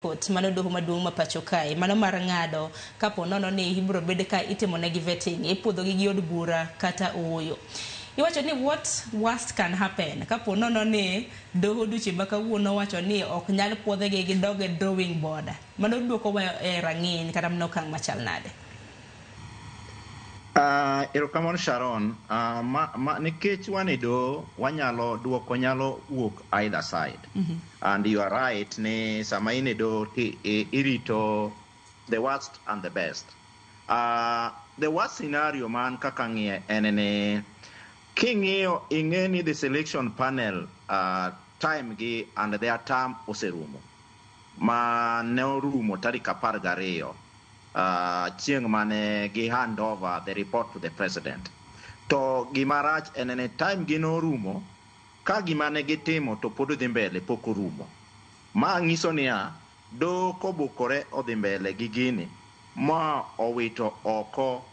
Court mano doho maduong' ma pacho kae mano mar ng'ado kapo nono ni ibiro bed ka itimo negi vetting, ipuodhogi gi od bura kata ooyo. Iwacho ni what worst can happen kapo nono ni doho odiochieng' ma kawuono owacho ni ok nyal puodhgi gidog e drawing board. Mano duoko wa e rang'iny kata mana okang' machal nade? Erokamano Sharon. Ma, nikech wan e doho, wanyalo duoko nyalo wuok either side. And you are right ni sama in e doho ti irito the worst and the best. The worst scenario man kaka ng'iye en ni king'iyo ing'e ni the selection panel time gi and their term oserumo ma ne orumo tarik 12 chieng' mane gi hand over the report to the president. To gima rach en ni time gi norumo ka gima ne gitimo to pod dhi mbele, pok orumo. Ma nyiso niya, doho kobukore odhi mbele gi gini ma owito oko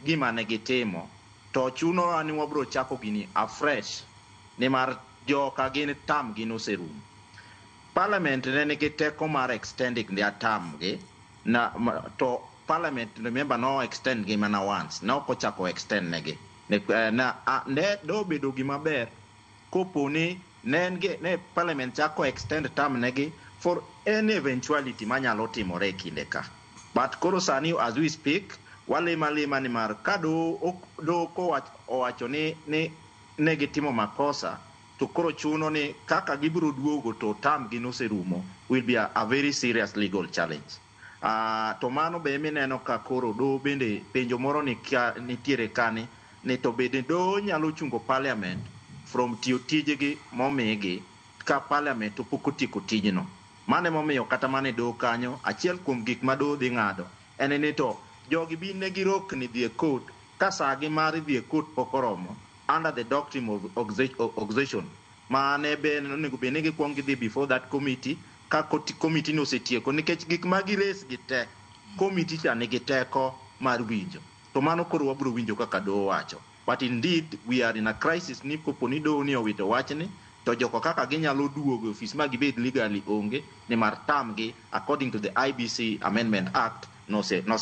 gima ne gitimo, to chunowa ni wabiro chako gini afresh nimar joka gin term gi noserumo. Parliament ne nigi teko mar extending their term gi na to parliament, remember, no extend gi mana once, ne ok ochako extend negi ne, na, ne dobedo gima ber kopo ni ne en gi ne parliament chako extend term negi for any eventuality manyalo timore e kinde ka. But koro sani, as we speak, walima lima nimar ka doho owacho ni ne gitimo makosa, to koro chuno ni kaka gibiro duogo to term gi noserumo will be a very serious legal challenge. To mano be mineno ka koro doho bende penjo moro ni ka, nitiere kani ni to bende doho nyalo chungo parliament from tiyo tijegi momigi ka parliament to pok otieko tijno. Mano emomiyo kata mana e doho kanyo, achiel kuom gik ma doho dhi ng'ado en ni to jogi bin ne girokni dhi e court ka saa gi mar dhi e court pok oromo under the doctrine of exhaustion ma ne be onego bed ni gikwong gidhi before that committee ka committee no osetieko, nikech gik ma gires gi te, committee cha nigi teko mar winjo. To mano koro wabiro winjo kaka doho wacho. But indeed we are in a crisis ni kopo ni doho ni owito wachni, to joko kaka ginyalo duogo e ofis ma gibed legally onge, nimar term gi according to the IEBC Amendment Act nosekalo.